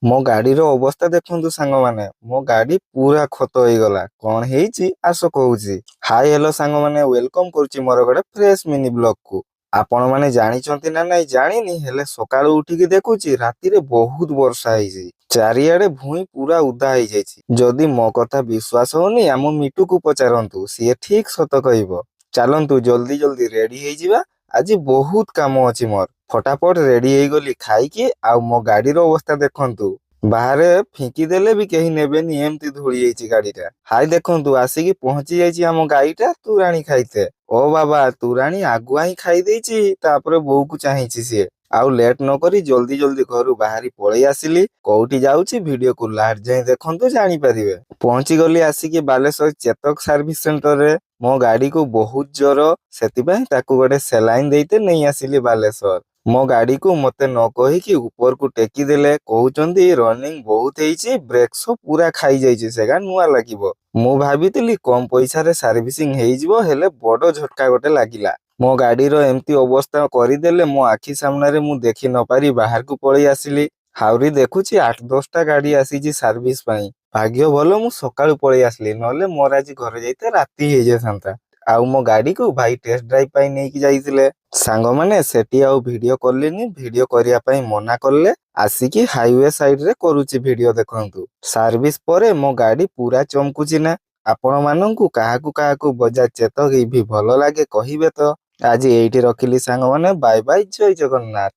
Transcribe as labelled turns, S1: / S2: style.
S1: ମୋ ଗାଡିର ଅବସ୍ଥା ଦେଖନ୍ତୁ ସାଙ୍ଗମାନେ। ମୋ ଗାଡି ପୁରା ଖତ ହେଇଗଲା। କଣ ହେଇଛି, ଆସ କହୁଛି। ହାଇ, ହ୍ୟାଲୋ ସାଙ୍ଗମାନେ, welcome କରୁଛି ମୋର ଗୋଟେ ଫ୍ରେଶ ମିନି ବ୍ଲଗ କୁ। ଆପଣ ମାନେ ଜାଣିଛନ୍ତି ନା ନାଇଁ ଜାଣିନି, ହେଲେ ସକାଳୁ ଉଠିକି ଦେଖୁଛି ରାତିରେ ବହୁତ ବର୍ଷା ହେଇଛି। ଚାରିଆଡେ ଭୂଇଁ ପୁରା ଉଦା ହେଇଯାଇଛି। ଯଦି ମୋ କଥା ବିଶ୍ୱାସ ହଉନି, ଆମ ମିଟୁକୁ ପଚାରନ୍ତୁ, ସିଏ ଠିକ ସତ କହିବ। ଚାଲନ୍ତୁ, ଜଲ୍ଦି ଜଲ୍ଦି ରେଡି ହେଇଯିବା। ଆଜି ବହୁତ କାମ ଅଛି ମୋର। ଫଟାଫଟ ରେଡି ହେଇଗଲି ଖାଇକି। ଆଉ ମୋ ଗାଡିର ଅବସ୍ଥା ଦେଖନ୍ତୁ। ବାହାରେ ଫିଙ୍କି ଦେଲେ ବି କେହି ନେବେନି, ଏମିତି ଧୂଳି ହେଇଛି ଗାଡିଟା। ହାଇ, ଦେଖନ୍ତୁ, ଆସିକି ପହଞ୍ଚି ଯାଇଛି ଆମ ଗାଈଟା ତୁରାଣୀ ଖାଇତେ। ଓ ବାବା, ତୁରାଣୀ ଆଗୁଆ ହିଁ ଖାଇ ଦେଇଛି, ତାପରେ ବୋଉକୁ ଚାହିଁଛି ସିଏ। ଆଉ ଲେଟ୍ ନ କରି ଜଲ୍ଦି ଜଲ୍ଦି ଘରୁ ବାହାରି ପଳେଇ ଆସିଲି। କୋଉଠି ଯାଉଛି, ଭିଡିଓକୁ ଲାଷ୍ଟ ଯାଏଁ ଦେଖନ୍ତୁ, ଜାଣିପାରିବେ। ପହଞ୍ଚି ଗଲି ଆସିକି ବାଲେଶ୍ୱର ଚେତକ ସର୍ଭିସ ସେଣ୍ଟରରେ। ମୋ ଗାଡିକୁ ବହୁତ ଜ୍ୱର, ସେଥିପାଇଁ ତାକୁ ଗୋଟେ ସେଲାଇନ ଦେଇତେ ନେଇ ଆସିଲି ବାଲେଶ୍ୱର। ମୋ ଗାଡିକୁ ମତେ ନ କହିକି ଉପରକୁ ଟେକି ଦେଲେ। କହୁଛନ୍ତି ରନିଂ ବହୁତ ହେଇଛି, ବ୍ରେକ୍ ସୋ ପୁରା ଖାଇଯାଇଛି, ସେଗା ନୂଆ ଲାଗିବ। ମୁଁ ଭାବିଥିଲି କମ ପଇସାରେ ସର୍ଭିସିଂ ହେଇଯିବ, ହେଲେ ବଡ ଝଟକା ଗୋଟେ ଲାଗିଲା। ମୋ ଗାଡିର ଏମିତି ଅବସ୍ଥା କରିଦେଲେ ମୋ ଆଖି ସାମ୍ନାରେ। ମୁଁ ଦେଖି ନପାରି ବାହାରକୁ ପଳେଇ ଆସିଲି। ଆହୁରି ଦେଖୁଛି 8-10ଟା ଗାଡି ଆସିଛି ସର୍ଭିସ ପାଇଁ। ଭାଗ୍ୟ ଭଲ ମୁଁ ସକାଳୁ ପଳେଇ ଆସିଲି, ନହେଲେ ମୋର ଆଜି ଘରେ ଯାଇତେ ରାତି ହେଇଯାଇଥାନ୍ତା। ଆଉ ମୋ ଗାଡିକୁ ଭାଇ ଟେଷ୍ଟ ଡ୍ରାଇଭ୍ ପାଇଁ ନେଇକି ଯାଇଥିଲେ ସାଙ୍ଗମାନେ। ସେଠି ଆଉ ଭିଡିଓ କଲିନି, ଭିଡିଓ କରିବା ପାଇଁ ମନା କଲେ। ଆସିକି ହାଇୱେ ସାଇଡରେ କରୁଛି ଭିଡିଓ, ଦେଖନ୍ତୁ। ସର୍ଭିସ ପରେ ମୋ ଗାଡି ପୁରା ଚମକୁଛି ନା? ଆପଣ ମାନଙ୍କୁ କାହାକୁ କାହାକୁ ବଜାଜ ଚେତକ ଇଭି ଭଲ ଲାଗେ, କହିବେ ତ? ଆଜି ଏଇଠି ରଖିଲି ସାଙ୍ଗମାନେ। ବାଇ ବାଇ, ଜୟ ଜଗନ୍ନାଥ।